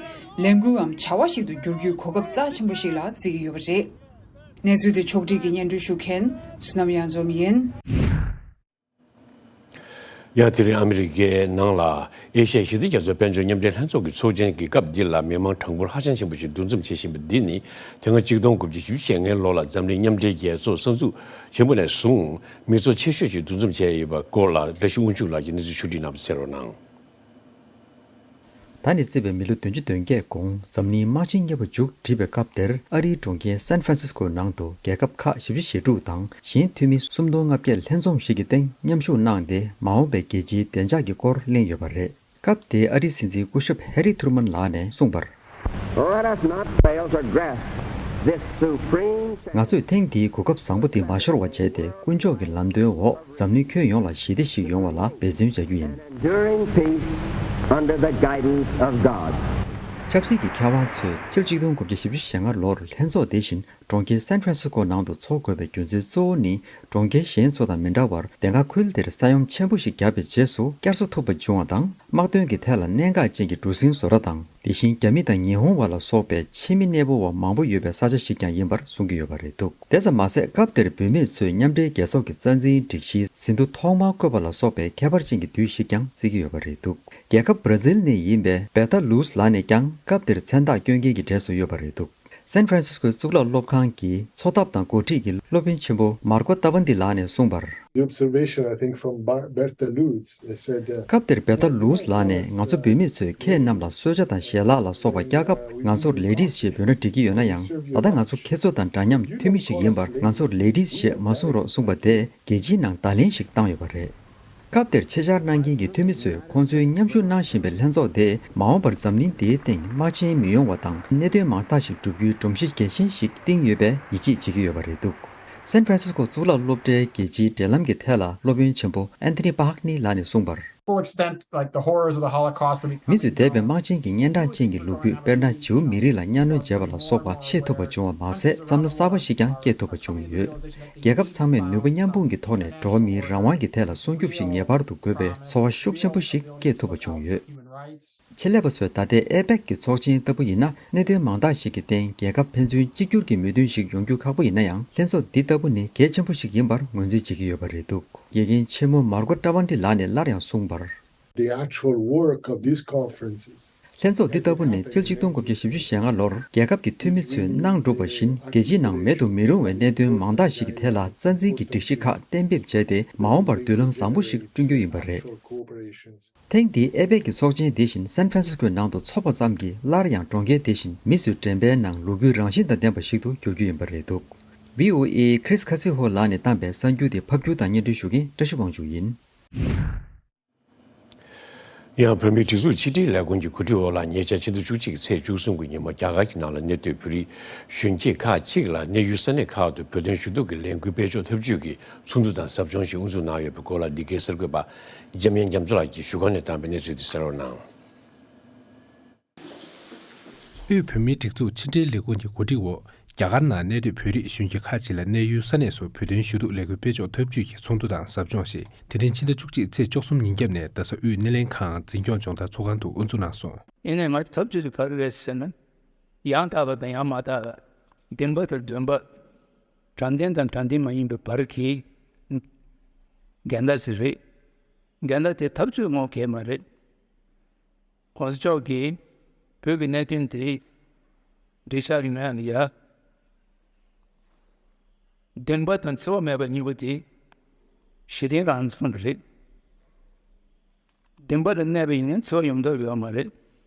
ལས་འགུལ་འམ་བྱ་བ་ཞིག་ཏུ་འགྱུར་རྒྱུའི་གོ་སྐབས་རྩ་ཆེན་པོ་ཞིག་ལ་བརྩི་གི་ཡོད་པ་རེད། གནས་ཚུལ་དེ་ཕྱོགས་སྒྲིག་གིས་སྙན་སྒྲོན་ཞུ་མཁན་བསོད་ནམས་གཡང་འཛོམས་ཡིན། ཡང་དེ་རིང་ཨ་མི་རི་ཀའི་ནང་ལ་ཨེ་ཤ་ཡ་ཞི་བདེ་རྒྱ་མཚོའི་དཔལ་འབྱོར་མཉམ་འབྲེལ་ལྷན་ཚོགས་ཀྱི་ཚོགས་ཆེན་གྱི་སྐབས་འདི་ལ་མི་མང་གྲངས་འབོར་ཧ་ཅང་ཆེན་པོ་ཞིག་འདུ་འཛོམས་བྱེད་བཞིན་པ་འདི་ནི་དེ་སྔ་གཅིག་སྟོང་དགུ་བརྒྱ་བཞི་བཅུ་ཞེ་ལྔའི་ལོ་ལ་འཛམ་གླིང་མཉམ་འབྲེལ་རྒྱལ་ཚོགས་གསར་འཛུགས་ཆེན་པོ་ནས་བཟུང་མི་ཚོགས་ཆེ་ཤོས་ཤིག་འདུ་འཛོམས་བྱས་ཡོད་པའི་སྐོར་ལ་བཀྲ་ཤིས་དབང་ཕྱུག་ལགས་ཀྱིས་གནས་ཚུལ་ཕྱོགས་སྒྲིག་གནང་བ་གསན་རོགས་གནང་། ད་ནས་བརྩིས་པའི་མི་ལོ་བདུན་ཅུ་དོན་བརྒྱད་གོང་འཛམ་གླིང་དམག་ཆེན་གཉིས་པ་མཇུག་བསྒྲིལ་བའི་སྐབས་དེར་ཨ་རིའི་གྲོང་ཁྱེར་སན་ཧྥ་རན་སིས་ཀོའི་ནང་དུ་རྒྱལ་ཁབ་ཁག་བཞི་བཅུ་ཞེ་དྲུག་དང་གཞན་འཐུས་མི་སུམ་སྟོང་ལྔ་བརྒྱ་ལྷན་འཛོམས་ཤིག་གི་སྟེང་མཉམ་ཞུགས་གནང་སྟེ་མ་འོངས་པའི་རྒྱལ་སྤྱིའི་བདེ་འཇགས་ཀྱི་སྐོར་གླེང་ཡོད་པ་རེད། སྐབས་དེའི་ཨ་རིའི་སྲིད་འཛིན་སྐུ་ཞབས་ཧེ་རི་ཐུར་མན་ལགས་ནས་གསུངས་པར། Let us not fail to grasp this supreme ང་ཚོས་ཐེངས་འདིའི་གོ་སྐབས་བཟང་པོ་འདི་མ་ཤོར་བ་བྱས་ཏེ་དཀོན་མཆོག་གི་ལམ་སྟོན་འོག་འཛམ་གླིང་ཁྱོན་ཡོངས་ལ་ཞི་བདེ་ཞིག་ཡོང་བ་ལ་འབད་བརྩོན་བྱ་རྒྱུ་ཡིན། Enduring peace under the guidance of God. ཆབ་སྲིད་ཀྱི་མཁས་དབང་ཚོས་ཕྱི་ལོ་ཆིག་སྟོང་དགུ་བརྒྱ་བཞི་བཅུ་ཞེ་ལྔ་ལོར་ལྷན་ཚོགས་དེ་བཞིན་ གྲོང་ཁྱེར་སན་ཧྥ་རན་སིས་ཀོ་ནང་དུ་འཚོགས་དགོས་པའི་རྒྱུ་མཚན་གཙོ་བོ་ནི། གྲོང་ཁྱེར་གཞན་ཚོ་དང་མི་འདྲ་བར། སྡེ་ཁག་ཁུལ་དེར་ས་ཡོམ་ཆེན་པོ་ཞིག་བརྒྱབ་པའི་རྗེས་སུ། བསྐྱར་གསོ་ཐུབ་པ་བྱུང་བ་དང་། དམག་དོན་གྱི་ཐད་ལ་གནད་འགག་ཅན་གྱི་གྲུ་གཟིངས་བཟོ་གྲྭ་དང་། དེ་བཞིན་རྒྱ་མི་དང་ཉི་ཧོང་བ་ལ་སོགས་པའི་ཕྱི་མི་གནས་སྤོ་བ་མང་པོ་ཡོད་པའི་ས་ཆ་ཞིག་ཀྱང་ཡིན་པར་གསུང་གི་ཡོད་པ་རེད་འདུག། དེ་ཙམ་མ་ཟད། སྐབས་དེར་བོད་མི་ཚོས་མཉམ་འབྲེལ་རྒྱལ་ཚོགས་ཀྱི་རྩ་འཛིན་སྒྲིག་གཞིའི་ཟིན་ཐོ་ཐོག་མར་བཀོད་པ་ལ་སོགས་པའི་ཁྱད་པར་ཅན་གྱི་དུས་ཤིག་ཀྱང་བརྩི་གི་ཡོད་པ་རེད་འདུག། རྒྱལ་ཁབ་བྷ་ར་ཟིལ་ནས་ཡིན་པའི་བེ་ཏཱ་ལུས་ལགས་ནས་ཀྱང་སྐབས་དེར་མཚན་རྟགས་སྐྱོན་མཁན་གྱི་གྲས་སུ་ཡོད་པ་རེད་འདུག། སན་ཧྥ་རན་སིས་ཀོའི་གཙུག་ལག་སློབ་ཁང་གི་འཚོ་ཐབས་དང་འགོ་ཁྲིད་ཀྱི་སློབ་དཔོན་ཆེན་པོ་མར་ཀོ་ཏཱ་ཝན་ཏི་ལགས་ནས་གསུངས་པར། The observation, I think, from Ber- Berta Luz, they said, uh, སྐབས་དེར་བེ་ཏཱ་ལུས་ལགས་ནས། ང་ཚོ་བོད་མི་ཚོས་ཁྱེད་རྣམས་ལ་གསོལ་ཇ་དང་ཞལ་ལག་ལ་སོགས་པ་བཀྱག་སྐབས། ང་ཚོར་ལེ་ཌིས་ཞེས་འབོད་སྒྲ་སྒྲིག་གི་ཡོད་ན་ཡང་། ད་ལྟ་ང་ཚོ་ཁྱེད་ཚོ་དང་འདྲ་མཉམ་འཐུས་མི་ཞིག་ཡིན་པར། ང་ཚོར་ལེ་ཌིས་ཞེས་མ་གསུང་རོགས་གསུངས་པ་དེས་རྒྱལ་སྤྱིའི་ནང་བརྡ་ལན་ཞིག་བཏང་ཡོད་པ་རེད། སྐབས་དེར་ཆེད་བཅར་གནང་མཁན་གྱི་འཐུས་མི་ཚོས་ཁོང་ཚོའི་མཉམ་ཞུགས་གནང་བཞིན་པའི་ལྷན་ཚོགས་དེས་མ་འོངས་པར་འཛམ་གླིང་འདིའི་སྟེང་དམག་ཆེན་མི་ཡོང་བ་དང་། གནད་དོན་མང་དག་ཞིག་བསྒྲུབ་རྒྱུའི་སྒྲོམ་གཞི་གལ་ཆེན་ཞིག་བཏིང་ཡོད་པའི་ཡིད་ཆེས་བྱེད་ཀྱི་ཡོད་པ་རེད་འདུག། སན་ཧྥ་རན་སིས་ཀོ་གཙུག་ལག་སློབ་གྲྭའི་རྒྱལ་སྤྱིའི་འབྲེལ་ལམ་གྱི་ཐད་ལ་སློབ་དཔོན་ཆེན་པོ་ཨན་ཐོ་ནི་པ་ཧག་ནི་ལགས་ནས་གསུངས་པར། Full extent, like, the horrors of the Holocaust, but we མི་ཚོས་འདས་པའི་དམག་ཆེན་གྱི་གཉན་འཕྲང་ཅན་གྱི་ལོ་རྒྱུས། དཔེར་ན། ཇིའུ་མི་རིགས་ལ་གཉའ་གནོན་བྱས་པ་ལ་སོགས་པ་ཤེས་ཐུབ་པ་བྱུང་བ་མ་ཟད། བསམ་བློ་གསར་པ་ཞིག་ཀྱང་སྐྱེ་ཐུབ་པ་བྱུང་ཡོད། རྒྱལ་ཁབ་ཚང་མས་ནུས་པ་མཉམ་སྤུངས་ཀྱི་ཐོག་ནས་འགྲོ་བ་མིའི་རང་དབང་གི་ཐད་ལ་སྲུང་སྐྱོབ་ཞིག་ངེས་པར་དུ་དགོས་པའི་ཚོར་བ་ཤུགས་ཆེན་པོ་ཞིག་སྐྱེ་ཐུབ་པ་བྱུང་ཡོད། ཆེད་ལས་པ་ཚོས་ད་ལྟའི་ཨེ་པེག་གི་ཚོགས་ཆེན་ལྟ་བུ་ཡིན་ན། གནད་དོན་མང་དག་ཞིག་གི་སྟེང་རྒྱལ་ཁབ་ཕན་ཚུན་གཅིག་གྱུར་གྱི་མོས་མཐུན་ཞིག་ཡོང་རྒྱུ་ཁག་པོ་ཡིན་ན་ཡང་། ལྷན་ཚོགས་འདི་ལྟ་བུ་ནི་གལ་ཆེན་པོ་ཞིག་ཡིན་པར་ངོས་འཛིན་བྱེད་ཀྱི་ཡོད་པ་རེད་འདུག། དགེ་རྒན་ཆེན་མོ་མར་ཀོ་ཏྲ་ཝན་ཏི་ལགས་ནས་སླར་ཡང་གསུངས་པར། The actual work of these conferences. ལྷན་ཚོགས་འདི་ལྟ་བུ་ནི་སྤྱི་ལོ་ཆིག་སྟོང་དགུ་བརྒྱ་བཞི་བཅུ་ཞེ་ལྔ་ལོར་རྒྱལ་ཁབ་ཀྱི་འཐུས་མི་ཚོས་གནང་གྲུབ་པ་བཞིན། རྒྱལ་སྤྱིའི་ནང་མེད་དུ་མི་རུང་བའི་གནད་དོན་མང་དག་ཞིག་གི་ཐད་ལ་རྩ་འཛིན་གྱི་སྒྲིག་གཞི་ཁག་གཏན་འབེབས་བྱས་ཏེ། མ་འོངས་པར་མདུན་ལམ་བཟང་པོ་ཞིག་བསྐྲུན་རྒྱུ་ཡིན་པ་རེད། ཐེངས་འདིའི་ཨེ་པེག་གི་ཚོགས་ཆེན་དེ་བཞིན་སན་ཧྥ་རན་སིས་ཀོའི་ནང་དུ་འཚོགས་པ་ཙམ་གྱིས། སླར་ཡང་གྲོང་ཁྱེར་དེ་བཞིན་མི་ཚོའི་དྲན་པའི་ནང་ལོ་རྒྱུས་རང་བཞིན་དང་ལྡན་པ་ཞིག་ཏུ་འགྱུར་རྒྱུ་ཡིན་པ་རེད་འདུག། བྷི་ཨོ་ཨེ་ཁི་རིས་ཁ་སི་ཧོ་ལགས་ནས་བཏང་པའི་གསར་འགྱུར་དེ་ཕབ་སྒྱུར་དང་སྙན་སྒྲོན་ཞུ་མཁན་བཀྲ་ཤིས་དབང་ཕྱུག་ཡིན། ཡང་བོད་མིའི་སྒྲིག་འཛུགས་ཕྱི་དྲིལ་ལས་ཁུངས་ཀྱི་གོ་སྒྲིག་འོག་ལ། ཉེ་ཆར་ཕྱི་ཟླ་བཅུ་གཅིག་གི་ཚེས་བཅུ་གསུམ་གྱི་ཉིན་མོ། རྒྱ་གར་གྱི་ནང་ལ་གནས་སྡོད་བོད་རིགས་གཞོན་སྐྱེས་ཁག་ཅིག་ལ་གནས་ཡུལ་ས་གནས་ཁག་ཏུ་བོད་དོན་ཞུ་གཏུག་གི་ལས་འགུལ་སྤེལ་ཕྱོགས་འཐབ་ཇུས་ཀྱི་ཚོགས་འདུ་དང་ཟབ་སྦྱོང་ཞིག་དབུ་འཛུགས་གནང་ཡོད་པའི་སྐོར་ལ། འདི་གའི་གསར་འགོད་པ་འཇམ་དབྱངས་རྒྱ་མཚོ་ལགས་ཀྱིས་བཞུགས་སྒར་ནས་བཏང་བའི་གནས་ཚུལ་དེ་གསན་རོགས་གནང་། དབུས་བོད་མིའི་སྒྲིག་འཛུགས་ཕྱི་དྲིལ་ལས་ཁུངས་ཀྱི་གོ་སྒྲིག་འོག་རྒྱ་གར་ནང་གནས་སྡོད་བོད་རིགས་གཞོན་སྐྱེས་ཁག་ཅིག་ལ་གནས་ཡུལ་ས་གནས་སུ་བོད་དོན་ཞུ་གཏུག་ལས་འགུལ་སྤེལ་ཕྱོགས་འཐབ་ཇུས་ཀྱི་ཚོགས་འདུ་དང་ཟབ་སྦྱོང་ཞིག་དེ་རིང་ཕྱི་ཟླ་བཅུ་གཅིག་ཚེས་བཅུ་གསུམ་ཉིན་རྒྱབ་ནས་རྡ་ས་དབུས་སྣེ་ལེན་ཁང་འཛིན་སྐྱོང་ལྗོངས་བདག་ཚོགས་ཁང་དུ་དབུ་འཛུགས་གནང་སོང་། ཡིན་ནའི་ང་ཚོ་འཐབ་ཇུས་དེ་ག་རེ་རེད་ཟེར་ན། ཡང་དག་པ་དང་ཡང་མ་དག་པ། བདེན་པ་དང་བདེན་པ། དྲང་བདེན་དང་དྲང་བདེན་མ་ཡིན་པའི་བར་གྱི་འགལ་ཟླ་ཞིག་རེད། འགལ་ཟླ་དེ་འཐབ་རྩོད་ངོ་གས་མ་རེད། གོང་ས་མཆོག་གིས་བོད་ཀྱི་གནད་དོན་དེ་འགྲིག་ཆགས་ཀྱི་མེད་ན་ཡ། བདེན་པ་དང་འཚེ་བ་མེད་པ་གཉིས་པོ་དེ་གཞི་རྟེན་རང་མཚུངས་རེད། བདེན་པ་ལ་གནས་པ་ཡིན་ན་འཚེ་བ་ཡོང་ཐབས་ཡོད་མ་རེད།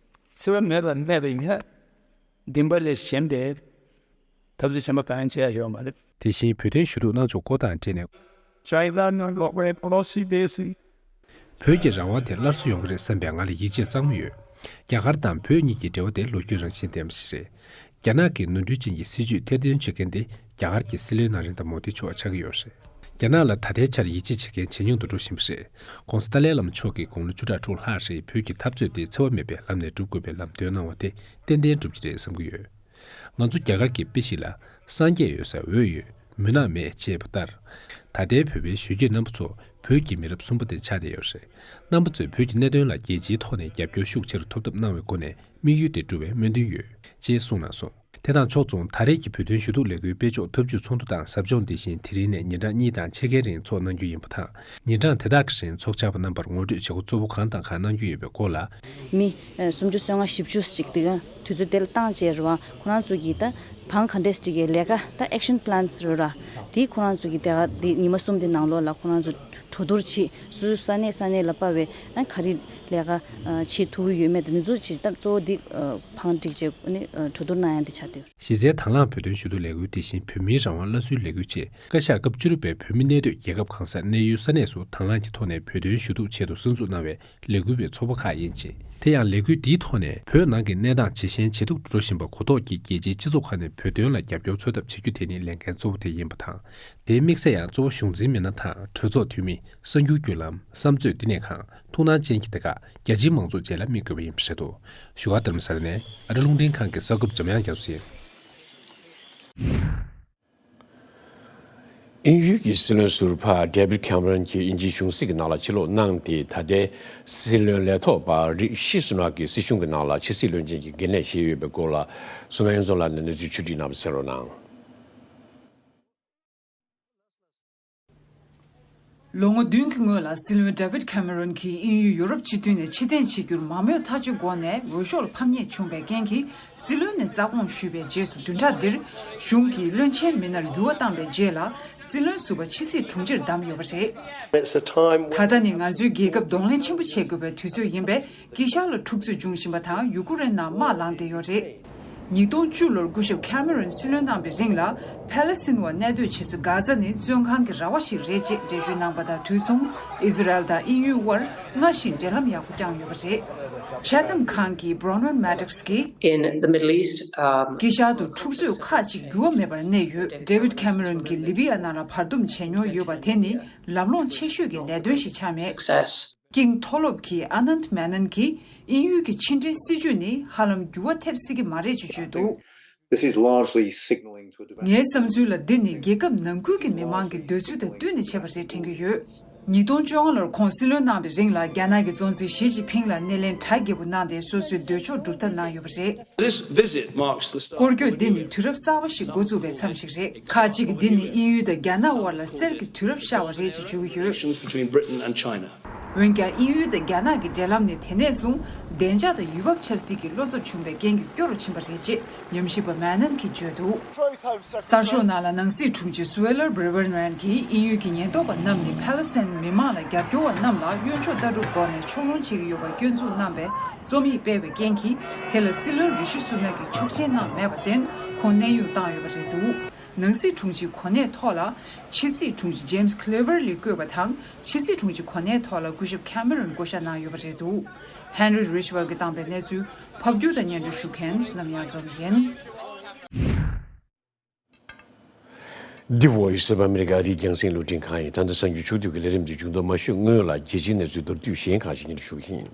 འཚེ་བ་མེད་པར་གནས་པ་ཡིན་ན་བདེན་པ་ལས་གཞན་པའི་འཐབ་རྩོད་གཞན་པ་གང་ཡང་བྱེད་ཡ་ཡོད་མ་རེད། དེ་བཞིན་བོད་དོན་ཞུ་གཏུག་གནང་ཕྱོགས་སྐོར་དང་འབྲེལ་ནས། China no logre policy de sí. བོད་ཀྱི་རང་དབང་དེ་སླར་གསོ་ཡོང་གི་རེད་བསམ་པའི་ང་ལ་ཡིད་ཆེས་གཙང་མ་ཡོད། རྒྱ་གར་དང་བོད་གཉིས་ཀྱི་འབྲེལ་བ་དེ་ལོ་རྒྱུས་རང་བཞིན་ལྡན་པ་ཞིག་རེད། རྒྱ་ནག་གི་ནོར་འཁྲུལ་ཅན་གྱི་སྲིད་ཇུས་ཐེར་འདོན་བྱེད་མཁན་དེ་རྒྱ་གར་གྱི་སྲིད་བློན་ན་རེན་དྲ་མོ་དི་མཆོག་ཆགས་ཀྱི་ཡོད་རེད། རྒྱ་ནག་ལ་ད་ལྟའི་ཆར་ཡིད་ཆེས་བྱེད་མཁན་ཇེ་ཉུང་དུ་འགྲོ་བཞིན་པ་རེད། ྋགོང་ས་ཏཱ་ལའི་བླ་མ་མཆོག་གིས་དགུང་ལོ་བཅུ་ཕྲག་དྲུག་ལྷག་རིང་བོད་ཀྱི་འཐབ་རྩོད་དེ་འཚེ་བ་མེད་པའི་ལམ་ནས་སྒྲུབ་དགོས་པའི་ལམ་སྟོན་གནང་བ་དེ་ཏན་ཏན་འགྲུབ་ཀྱི་རེད་བསམ་གྱི་ཡོད། ང་ཚོ་རྒྱ་གར་གྱི་དཔེ་ཞིག་ལ། སངས་རྒྱས་ཡོད་ས་འོད་ཡོད། མུན་ནག་མེད་ཅེས་པ་ལྟར། ད་ལྟའི་བོད་པའི་གཞོན་སྐྱེས་རྣམ་པ་ཚོ་བོད་ཀྱི་མི་རབས་གསུམ་པ་དེ་ཆགས་བསྡད་ཡོད་རེད། རྣམ་པ་ཚོས་བོད་ཀྱི་གནད་དོན་ལ་རྒྱལ་སྤྱིའི་ཐོག་ནས་རྒྱབ་སྐྱོར་ཤུགས་ཆེ་རུ་ཐོབ་ཐབས་གནང་བའི་སྒོ་ནས་དམིགས་ཡུལ་དེ་འགྲུབ་པའི་སྨོན་འདུན་ཡོད། ཅེས་གསུངས་གནང་སོང་། དེ་དང་ཕྱོགས་མཚུངས་ད་རེས་ཀྱི་བོད་དོན་ཞུ་གཏུག་ལས་འགུལ་སྤེལ་ཕྱོགས་འཐབ་ཇུས་ཚོགས་འདུ་དང་ཟབ་སྦྱོང་འདི་བཞིན་དེ་རིང་ནས་ཉིན་གྲངས་གཉིས་དང་ཕྱེད་ཀའི་རིང་འཚོགས་གནང་རྒྱུ་ཡིན་པ་དང་། ཉིན་གྲངས་དེ་དག་གི་རིང་ཚོགས་བཅར་བ་རྣམ་པར་ངོ་སྤྲོད་བྱེད་སྒོ་གཙོ་བོ་གང་དང་གང་གནང་རྒྱུ་ཡོད་པའི་སྐོར་ལ། མི་སུམ་ཅུ་སོ་ལྔ་བཞི་བཅུ་ཞིག་དེ་ག་དུས་ཚོད་དེ་ལ་བཏང་བྱས་རེད་བ། ཁོ་རང་ཚོ་གིས་ད་བང་ག་འདྲས་ཅིག་གི་ལས་ཀ་ད་action plans རེད་ར། དེ་ཁོ་རང་ཚོ་གིས་དེ་ག་དེ་ཉི་མ་གསུམ་དེ་ནང་ལོགས་ལ་ཁོ་རང་ཚོ་གྲོས་བསྡུར་བྱེད། སོ་སོའི་ས་གནས་ས་གནས་ལ་ཕར་བས་ཨ་ག་རེ་ལས་ཀ་བྱེད་ཐུབ་ཀྱི་ཡོད་མེད་དེ་ཚོ་ཅིག་ད་གཙོ་བོ་དེ་བང་བསྒྲིགས་བྱས་ནས་གྲོས་བསྡུར་གནང་ཡ་དེ་ཆགས་བསྡད་ཡོད་རེད། གཞི་རྩའི་དང་བླངས་བོད་དོན་ཞུ་གཏུག་ལས་འགུལ་དེ་བཞིན་བོད་མིའི་རང་དབང་སླར་གསོའི་ལས་འགུལ་ཆེད་བཀའ་ཤག་སྐབས་བཅུ་དྲུག་པའི་བོད་མི་གནས་སྡོད་རྒྱལ་ཁབ་གང་སར་གནས་ཡུལ་ས་གནས་སུ་དང་བླངས་ཀྱི་ཐོག་ནས་བོད་དོན་ཞུ་གཏུག་ཆེད་དུ་གསར་འཛུགས་གནང་བའི་ལས་འགུལ་བའི་ཚོགས་པ་ཁག་ཡིན་ཞིང་། དེ་ཡང་ལས་འགུལ་འདིའི་ཐོག་ནས་བོད་ནང་གི་གནས་སྟངས་ཇེ་ཞན་ཇེ་སྡུག་ཏུ་འགྲོ་བཞིན་པ་གོ་རྟོགས་ཀྱིས་རྒྱལ་སྤྱིའི་སྤྱི་ཚོགས་ཁག་ནས་བོད་དོན་ལ་རྒྱབ་སྐྱོར་འཚོལ་ཐབས་བྱེད་རྒྱུ་དེ་ནི་ལས་འགན་གཙོ་བོ་དེ་ཡིན་པ་དང་། དེའི་དམིགས་བསལ་ཡང་གཙོ་བོ་གཞུང་འཛིན་མི་སྣ་དང་གྲོས་ཚོགས་འཐུས་མི། གསར་འགྱུར་བརྒྱུད་ལམ། བསམ་མཛོད། འདི་ནས་ཁང་ཐུགས་སྣང་ཅན་གྱི་དེ་ཁག་རྒྱ་ཆེའི་མང་ཚོགས་རྗེས་ལ་དམིགས་དགོས་པ་ཡིན་པ་རེད་འདུག། བཞུགས་སྒར་རྡ་རམ་ས་ལ་ནས་ཨ་རི་རླུང་འཕྲིན་ཁང་གི་གསར་འགོད་པ་འཇམ་དབྱངས་རྒྱ་མཚོ་ཡིན། དབྱིན་ཡུལ་གྱི་སྲིད་བློན་ཟུར་པ་David Cameron གྱིས་དབྱིན་ཇིའི་གཞུང་སྲིད་ཀྱི་ནང་ལ་ཕྱིར་ལོག་གནང་སྟེ། ད་ལྟའི་སྲིད་བློན་ལས་ཐོག་པ་རི་ཤི་སུ་ནག་གི་སྲིད་གཞུང་གི་ནང་ལ་ཕྱི་སྲིད་བློན་ཆེན་གྱི་འགན་ལེན་བཞེས་ཡོད་པའི་སྐོར་ལ། སུ་ན་ཡོན་ཚོ་ལགས་ནས་གནས་ཚུལ་ཕྱོགས་སྒྲིག་གནང་བ་གསན་རོགས་གནང་། ལོ་ངོ་བདུན་གྱི་སྔོན་ལ་སྲིད་བློན་David Cameron གྱིས་དབྱིན་ཡུལ་ཡུ་རོབ་སྤྱི་མཐུན་ནས་ཕྱིར་འཐེན་བྱེད་རྒྱུར་མང་མོས་ཐག་གཅོད་སྒོ་ནས་འོས་ཤོག་ལ་ཕམ་ཉེས་བྱུང་བའི་རྐྱེན་གྱིས། སྲིད་བློན་ནས་རྩ་དགོངས་ཞུས་པའི་རྗེས་སུ་བདུན་ཕྲག་འདིར། གཞུང་གིས་བློན་ཆེན་མི་སྣར་འགྱུར་བ་བཏང་བའི་རྗེས་ལ། སྲིད་བློན་ཟུར་པ་ཕྱི་སྲིད་དྲུང་ཆེར་བདམས་ཡོད་པ་རེད། It's a time when ད་ལྟ་ནི་ང་ཚོའི་རྒྱལ་ཁབ་གདོང་ལེན་ཆེན་པོ་བྱེད་དགོས་པའི་དུས་ཚོད་ཡིན་པས། དཀྱིལ་ཤར་ལ་འཁྲུག་རྩོད་འབྱུང་བཞིན་པ་དང་ཡུ་ཀུ་རེན་ནང་དམག་ལངས་བསྡད་ཡོད་རེད། ཉིས་སྟོང་བཅུ་ལོར་སྐུ་ཞབས་Cameron སྲིད་བློན་གནང་བའི་རིང་ལ། ཕཱ་ལེ་སི་ཐན་བ་གནས་སྡོད་བྱེད་ས་གྷ་ཛ་ནི་བཙོན་ཁང་གི་ར་བ་ཞིག་རེད་ཅེས་འགྲེལ་བརྗོད་གནང་པ་དང་དུས་མཚུངས། ཨི་ཟི་རལ་དང་དབྱིན་ཡུལ་དབར་སྔར་བཞིན་འབྲེལ་ལམ་ཡག་པོ་བསྐྱངས་ཡོད་པ་རེད། ཆེ་ཐམ་ཁང་གི་Bronwyn Maddox གིས། In the Middle East, um, དཀྱིལ་ཤར་དུ་འཁྲུག་རྩོད་ཁག་ཅིག་འགྱུར་བ་མེད་པར་གནས་ཡོད། David Cameron གྱིས་ལི་བི་ཡ་ནང་ལ་བར་འདུམ་བྱས་མྱོང་ཡོད་པ་དེ་ནི་ལམ་ལྷོང་ཆེ་ཤོས་ཀྱི་ལས་དོན་ཞིག་ཆགས་མེད། Success. ཀིང་མཐོ་སློབ་ཀྱི་Anand Menon གྱིས་དབྱིན་ཡུལ་གྱི་ཕྱི་འབྲེལ་སྲིད་ཇུས་ནི་ཧ་ལམ་འགྱུར་བ་ཐེབས་སྲིད་ཀྱི་མ་རེད་ཅེས་བརྗོད་འདུག། This is largely signalling to a development. ངའི་བསམ་ཚུལ་ལ། འདི་ནི་རྒྱལ་ཁབ་ནང་ཁུལ་གྱི་མི་མང་གི་འདོད་ཚུལ་དང་བསྟུན་ནས་བྱས་པ་རེད་དྲན་གྱི་ཡོད། ཉིས་སྟོང་བཅོ་ལྔ་ལོར་ཁོང་སྲིད་བློན་གནང་བའི་རིང་ལ། རྒྱ་ནག་གི་གཙོ་འཛིན་ཞི་ཅིན་ཕིང་ལ་སྣེ་ལེན་གྲ་རྒྱས་པོ་གནང་སྟེ། སོ་སོའི་འདོད་ཕྱོགས་སྒྲུབ་ཐབས་གནང་ཡོད་པ་རེད། This visit marks the start. སྐོར་སྐྱོད་འདི་ནི་དུས་རབས་གསར་པ་ཞིག་འགོ་འཛུགས་པའི་མཚམས་ཤིག་རེད། ཁག་ཅིག་གིས་འདི་ནི་དབྱིན་ཡུལ་དང་རྒྱ་ནག་དབར་ལ་གསེར་གྱི་དུས་རབས་ཤར་བ་རེད་ཅེས་བརྗོད་ཀྱི་ཡོད། Relations between Britain and China. འོན་ཀྱང་། དབྱིན་ཡུལ་དང་རྒྱ་ནག་གི་འབྲེལ་ལམ་ནི་དེ་ནས་བཟུང་བདེ་འཇགས་དང་ཡུལ་བབ་ཆབ་སྲིད་ཀྱི་བློ་འཚབ་བྱུང་བའི་རྐྱེན་གྱིས་སྐྱོ་རུ་ཕྱིན་པ་རེད་ཅེས་ཉམས་ཞིབ་པ་མེ་ནན་གྱིས་བརྗོད་འདུག། གསར་ཤོག་ནང་ལ་ནང་སྲིད་དྲུང་ཆེ་Suella Braverman གྱིས། དབྱིན་ཡུལ་གྱི་ཉེན་རྟོག་པ་རྣམས་ནི་ཕཱ་ལེ་སི་ཐན་མི་མང་ལ་རྒྱབ་སྐྱོར་བ་རྣམས་ལ་གཡོན་ཕྱོགས་ལྟ་གྲུབ་སྒོ་ནས་ཕྱོགས་ལྷུང་བྱེད་ཀྱི་ཡོད་པ་སྐྱོན་འཛུགས་གནང་བའི་རྩོམ་ཡིག་སྤེལ་བའི་རྐྱེན་གྱིས། དེ་ལ་སྲིད་བློན་རི་ཤི་སུ་ནག་གིས་ཆོག་མཆན་གནང་མེད་པར་བརྟེན། ཁོང་གནས་དབྱུང་བཏང་ཡོད་པ་རེད་འདུག། ནང་སྲིད་དྲུང་ཆེའི་གོ་གནས་ཐོག་ལ་ཕྱི་སྲིད་དྲུང་ཆེ་James Cleverly བསྐོས་པ་དང་། ཕྱི་སྲིད་དྲུང་ཆེའི་གོ་གནས་ཐོག་ལ་སྐུ་ཞབས་Cameron བསྐོ་བཞག་གནང་ཡོད་པ་རེད་འདུག། Henry Ridgwell གྱིས་བཏང་པའི་གནས་ཚུལ་ཕབ་སྒྱུར་དང་སྙན་སྒྲོན་ཞུ་མཁན་བསོད་ནམས་གཡང་འཛོམས་ཡིན། The Voice of America ཨ་རིའི་རྒྱང་སྲིང་རླུང་འཕྲིན་ཁང་ཡིན། ད་ལྟ་གསར་འགྱུར་ཕྱོགས་བསྡུས་ཀྱི་ལས་རིམ་འདི་མཇུག་བསྡོམས་མ་ཞུས་སྔོན་ལ། རྒྱལ་སྤྱིའི་གནས་ཚུལ་མདོར་བསྡུས་གཞན་ཁག་ཅིག་སྙན་སྒྲོན་ཞུ་གི་ཡིན།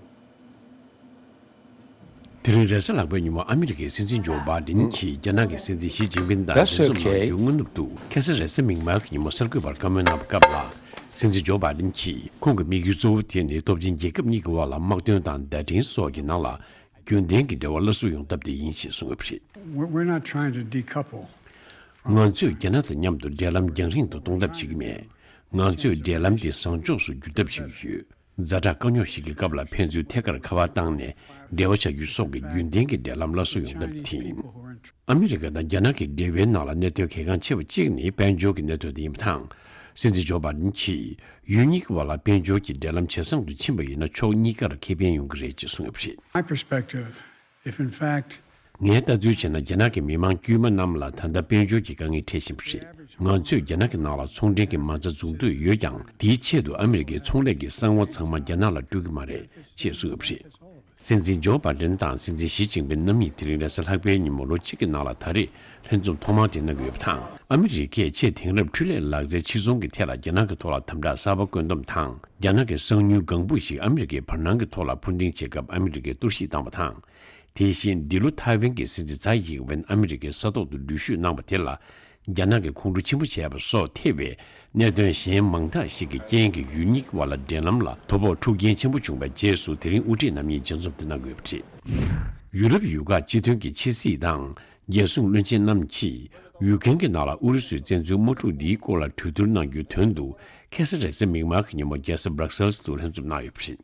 དེ་རིང་རེས་གཟའ་ལྷག་པའི་ཉིན་མོ། ཨ་མི་རི་ཀའི་སྲིད་འཛིན་ཇོ་བྷའི་ཌེན་གྱིས་རྒྱ་ནག་གི་སྲིད་འཛིན་ཞི་ཅིན་ཕིང་དང་མཇལ་འཛོམས་གནང་རྒྱུའི་སྔ་ནུབ་ཏུ། ཁ་སང་རེས་གཟའ་མིག་དམར་གྱི་ཉིན་མོ་གསར་འགོད་པར་བཀའ་མོལ་གནང་བའི་སྐབས་ལ། སྲིད་འཛིན་ཇོ་བྷའི་ཌེན་གྱིས། ཁོང་གི་དམིགས་ཡུལ་གཙོ་བོ་དེ་ནི་སྟོབས་ཆེན་རྒྱལ་ཁབ་གཉིས་ཀྱི་དབར་ལ་དམག་དོན་དང་བརྡ་འཕྲིན་སོགས་ཀྱི་ནང་ལ་རྒྱུན་ལྡན་གྱི་འབྲེལ་བ་སླར་གསོ་ཡོང་ཐབས་དེ་ཡིན་ཞེས་གསུངས་ཡོད་པ་རེད། We're we're not trying to decouple. ང་ཚོས་རྒྱ་ནག་དང་མཉམ་དུ་འབྲེལ་ལམ་རྒྱང་རིང་དུ་གཏོང་ཐབས་བྱེད་ཀྱི་མེད། ང་ཚོས་འབྲེལ་ལམ་དེ་བཟང་ཕྱོགས་སུ་བསྒྱུར་ཐབས་བྱེད་ཀྱི་ཡོད། ཛ་དྲག་དཀའ་རྙོག་ཞིག་གི་སྐབས་ལ་ཕན་ཚུན་ཐད་ཀར་ཁ་པར་བཏང་ནས་འབྲེལ་བ་བྱ་རྒྱུ་སོགས་ཀྱི་རྒྱུན་ལྡན་གྱི་འབྲེལ་ལམ་སླར་གསོ་ཡོང་ཐབས་དེ་ཡིན། ཨ་མི་རི་ཀ་དང་རྒྱ་ནག་གི་འབྲེལ་བའི་ནང་ལ་གནད་དོན་གལ་འགངས་ཆེ་བ་གཅིག་ནི་དཔལ་འབྱོར་གྱི་གནད་དོན་དེ་ཡིན་པ་དང་། སྲིད་འཛིན་ཇོ་བྷའི་ཌེན་གྱིས། ཡུལ་གཉིས་ཀྱི་བར་ལ་དཔལ་འབྱོར་གྱི་འབྲེལ་ལམ་ཇེ་བཟང་དུ་ཕྱིན་པ་ཡིན་ན། ཕྱོགས་གཉིས་ཀར་ཁེ་ཕན་ཡོང་གི་རེད་ཅེས་གསུངས་ཡོད་པ་རེད། My perspective, if in fact ངས་ལྟ་ཚུལ་བྱས་ན། རྒྱ་ནག་གི་མི་མང་དཀྱུས་མ་རྣམས་ལ་ད་ལྟ་དཔལ་འབྱོར་གྱི་དཀའ་ངལ་འཕྲད་བཞིན་པ་རེད། ང་ཚོས་རྒྱ་ནག་གི་ནང་ལ་ཚོང་འབྲེལ་གྱི་མ་རྩ་འཛུགས་འདོད་ཡོད་ཀྱང་། དེའི་ཆེད་དུ་ཨ་མི་རི་ཀའི་ཚོང་ལས་ཀྱི་གསང་བ་ཚང་མ་རྒྱ་ནག་ལ་སྤྲོད་ཀྱི་མ་རེད་ཅེས་གསུངས་ཡོད་པ་རེད། སྲིད་འཛིན་ཇོ་བྷའི་ཌེན་དང་སྲིད་འཛིན་ཞི་ཅིན་ཕིང་རྣམ་གཉིས་དེ་རིང་རེས་གཟའ་ལྷག་པའི་ཉིན་མོ་ལོ་གཅིག་གི་ནང་ལ་ད་རེས་ལྷན་འཛོམས་ཐོག་མ་དེ་གནང་གི་ཡོད་པ་དང་། ཨ་མི་རི་ཀས་ཆེས་དེང་རབས་འཕྲུལ་ལས་ལག་རྩལ་ཕྱིར་ཚོང་གི་ཐད་ལ་རྒྱ་ནག་གི་ཐོག་ལ་དམ་དྲག་གསར་པ་བཀོད་འདོམས་དང་། རྒྱ་ནག་གི་གསང་མྱུལ་ལྒང་བུ་ཞིག་ཨ་མི་རི་ཀའི་བར་སྣང་གི་ཐོག་ལ་འཕུར་འདེགས་བྱེད་སྐབས་ཨ་མི་རི་ཀས་གཏོར་བཤིག་བཏང་བ་དང་། དེ་བཞིན་འདི་ལོ་ཐའེ་ཝན་གྱི་སྲིད་འཛིན་ཚའེ་ཡིན་ཝེན་ཨ་མི་རི་ཀའི་ས་ཐོག་ཏུ་འགྲུལ་བཞུད་གནང་བ་དེ་ལ། རྒྱ་ནག་གིས་ཁོང་ཁྲོ་ཆེན་པོ་བྱས་པ་སོགས་ཐེ་བའི་གནད་དོན་གཞན་མང་དག་ཞིག་གི་རྐྱེན་གྱིས་ཡུལ་གཉིས་ཀྱི་བར་ལ་འབྲེལ་ལམ་ལ་དོ་ཕོག་འཁྲུག་རྐྱེན་ཆེན་པོ་བྱུང་བའི་རྗེས་སུ། དེ་རིང་དབུ་ཁྲིད་རྣམ་གཉིས་མཇལ་འཛོམས་དེ་གནང་དགོས་པ་རེད། ཡུ་རོབ་ཡུལ་ཁག་སྤྱི་མཐུན་གྱི་ཕྱི་སྲིད་དང་རྒྱལ་སྲུང་བློན་ཆེན་རྣམས་ཀྱིས་ཡུ་ཀེན་གྱི་ནང་ལ་ཨུ་རུ་སུའི་བཙན་འཛུལ་དམག་འཁྲུག་འདིའི་སྐོར་ལ་གྲོས་བསྡུར་གནང་རྒྱུའི་དོན་དུ། ཁ་སང་རེས་གཟའ་མིག་དམར་གྱི་ཉིན་མོ་རྒྱལ་ས་སྦྲག་སེལ་དུ་ལྷན་འཛོམས་གནང་ཡོད་པ་རེད།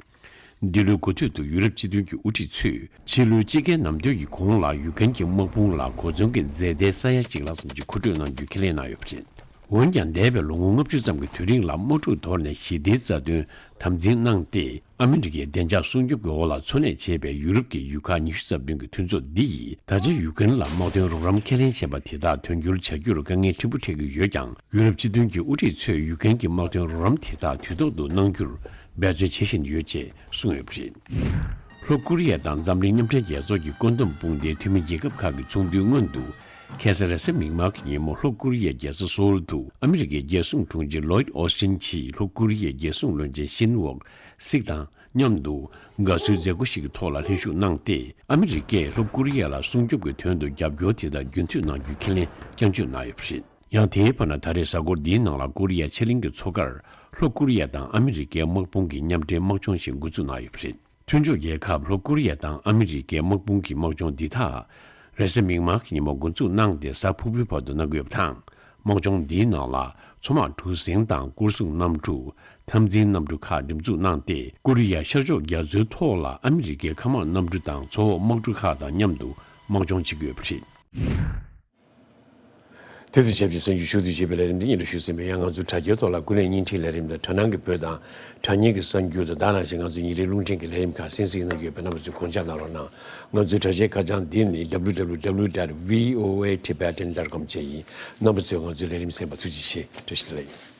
འདི་ལོའི་འགོ་སྟོད་དུ་ཡུ་རོབ་སྤྱི་མཐུན་གྱི་དབུ་ཁྲིད་ཚོས་ཕྱི་ལོའི་དཔྱིད་ཀའི་ནམ་དུས་ཀྱི་གོང་ལ་ཡུ་ཀེན་གྱི་དམག་དཔུང་ལ་གོ་མཚོན་གྱི་རྫས་མཐའི་ས་ཡ་གཅིག་ལྷག་ཙམ་གྱི་མཁོ་སྤྲོད་གནང་རྒྱུའི་ཁས་ལེན་གནང་ཡོད་པ་རེད། འོན་ཀྱང་། འདས་པའི་ལོ་ངོ་ལྔ་བཅུ་ཙམ་གྱི་དུས་རིང་ལ་དམག་འཁྲུག་དོར་ནས་ཞི་བདེའི་རྩ་དོན་དམ་འཛིན་གནང་སྟེ། ཨ་མི་རི་ཀའི་བདེ་འཇགས་སྲུང་སྐྱོབ་ཀྱི་འོག་ལ་འཚོ་གནས་བྱེད་པའི་ཡུ་རོབ་ཀྱི་ཡུལ་ཁག་ཉི་ཤུ་རྩ་བདུན་གྱི་མཐུན་ཚོགས་འདི་ཡིས། ད་ཆ་ཡུ་ཀེན་ལ་དམག་དོན་རོགས་རམ་ཁས་ལེན་བྱས་པ་དེ་དག་དོན་འཁྱོལ་བྱ་རྒྱུར་དཀའ་ངལ་ཕྲན་བུ་འཕྲད་ཀྱི་ཡོད་ཀྱང་། ཡུ་རོབ་སྤྱི་མཐུན་གྱི་དབུ་ཁྲིད་ཚོས་ཡུ་ཀེན་གྱི་དམག་དོན་རོགས་རམ་དེ་དག་དུས་ཐོག་ཏུ་གནང་རྒྱུར་འབད་བརྩོན་བྱེད་བཞིན་ཡོད་ཅེས་གསུངས་ཡོད་པ་རེད། ལྷོ་ཀོ་རི་ཡ་དང་འཛམ་གླིང་མཉམ་འབྲེལ་རྒྱལ་ཚོགས་ཀྱི་བཀོད་འདོམས་དཔུང་སྡེའི་འཐུས་མི་རྒྱལ་ཁབ་ཁག་གི་ཚོགས་འདུའི་སྔོན་དུ། ཁ་སང་རེས་གཟའ་མིག་དམར་གྱི་ཉིན་མོ་ལྷོ་ཀོ་རི་ཡའི་རྒྱལ་ས་སོའུལ་དུ་ཨ་མི་རི་ཀའི་རྒྱལ་སྲུང་དྲུང་ཆེ་ལོའིད་ཨོ་སི་ཊིན་གྱིས་ལྷོ་ཀོ་རི་ཡའི་རྒྱལ་སྲུང་བློན་ཆེན་ཤིན་ཝོག་སིག་དང་མཉམ་དུ་དགའ་བསུའི་མཛད་སྒོ་ཞིག་གི་ཐོག་ལ་ལྷན་ཞུགས་གནང་སྟེ། ཨ་མི་རི་ཀས་ལྷོ་ཀོ་རི་ཡ་ལ་སྲུང་སྐྱོབ་ཀྱི་དོན་དུ་རྒྱབ་སྐྱོར་དེ་དག་རྒྱུན་མཐུད་གནང་རྒྱུའི་ཁས་ལེན་བསྐྱར་བརྗོད་གནང་ཡོད་པ་རེད། ཡང་དེའི་བར་ན་ད་རེས་གཟའ་འཁོར་འདིའི་ནང་ལ་ཀོ་རི་ཡ་ཕྱེད་གླིང་གི་མཚོ་ཁར་ལྷོ་ཀོ་རི་ཡ་དང་ཨ་མི་རི་ཀའི་དམག་དཔུང་གི་མཉམ་འབྲེལ་དམག་སྦྱོང་ཞིག་འགོ་འཛུགས་གནང་ཡོད་པ་རེད། མཐུན་ཕྱོགས་རྒྱལ་ཁབ་ལྷོ་ཀོ་རི་ཡ་དང་ཨ་མི་རི་ཀའི་དམག་དཔུང་གི་དམག་སྦྱོང་འདི་དག་རེས་གཟའ་མིག་དམར་གྱི་ཉིན་མོ་འགོ་འཛུགས་གནང་སྟེ་གཟའ་ཕུར་བུའི་བར་དུ་གནང་གི་ཡོད་པ་དང་། དམག་སྦྱོང་འདིའི་ནང་ལ་མཚོ་དམག་གྲུ་གཟིངས་དང་སྐོར་སྲུང་གནམ་གྲུ། འཐབ་འཛིང་གནམ་གྲུ་ཁག་འགྲེམས་འཛུགས་གནང་སྟེ། ཀོ་རི་ཡ་ཤར་ཕྱོགས་རྒྱ་མཚོའི་ཐོག་ལ་ཨ་མི་རི་ཀའི་མཁའ་དམག་གནམ་གྲུ་དང་མཚོ་འོག་དམག་གྲུ་ཁག་དང་མཉམ་དུ་དམག་སྦྱོང་བྱེད་ཀྱི་ཡོད་པ་རེད། དེ་ཚོ་ཞབས་ཕྱི་གསར་འགྱུར་ཞུ་གཏུག་བྱེད་པའི་ལས་རིམ་འདི་སྙན་སྒྲོན་ཞུས་ཟིན་པས། ཡང་ང་ཚོའི་དྲ་རྒྱའི་ཐོག་ལ་ཀུན་གླེང་བརྙན་འཕྲིན་ལས་རིམ་དང་དྲ་སྣང་གི་བོད་དང་དྲ་བརྙན་གྱི་གསར་འགྱུར་དང་། ད་ནང་བཞིན་ང་ཚོའི་ཉིན་རེའི་རླུང་འཕྲིན་གྱི་ལས་རིམ་ཁག་གསན་གཟིགས་གནང་གི་ཡོད་པས། རྣམ་པ་ཚོས་གོ་བརྡ་གནང་རོགས་གནང་། ང་ཚོའི་དྲ་རྒྱའི་ཁ་བྱང་འདི་ནི་W W W dot V O A Tibetan dot com བཅས་ཡིན། རྣམ་པ་ཚོས་ང་ཚོའི་ལས་རིམ་གསན་པར་ཐུགས་རྗེ་ཆེ། བཀྲ་ཤིས་བདེ་ལེགས།